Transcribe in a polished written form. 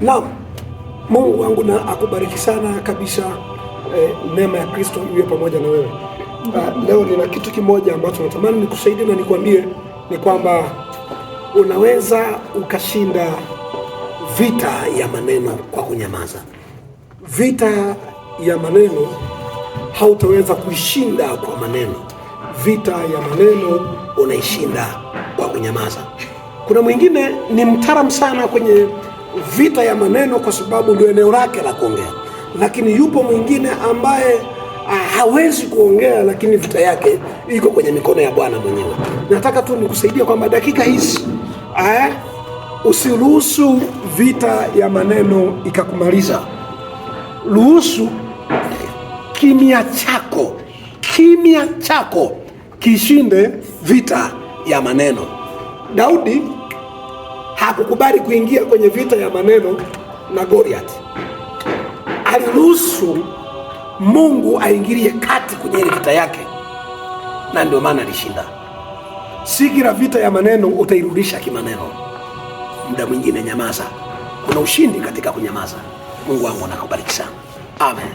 Naam, Mungu wangu na akubariki sana kabisa. Neema ya Kristo iwe pamoja na wewe. Leo nina kitu kimoja ambacho natamani nikusaidie na nikwambie ni kwamba unaweza ukashinda vita ya maneno kwa kunyamaza. Vita ya maneno hautaweza kuishinda kwa maneno. Vita ya maneno unaishinda kwa kunyamaza. Kuna mwingine ni mtaalamu sana kwenye vita ya maneno kwa sababu ndio eneo lake la kuongea, lakini yupo mwingine ambaye hawezi kuongea, lakini vita yake iko kwenye mikono ya Bwana mwenyewe. Nataka tu nikusaidie kwamba dakika hizi usiruhusu vita ya maneno ikakumaliza. Ruhusu kimya chako, kimya chako kishinde vita ya maneno. Daudi hakukubali kuingia kwenye vita ya maneno na Goliath. Aliruhusu Mungu aingilie kati kwenye ile vita yake, na ndio maana alishinda. Si kila vita ya maneno utairudisha kimaneno. Muda mwingine nyamaza. Kuna ushindi katika kunyamaza. Mungu wangu anakubariki sana. Amen.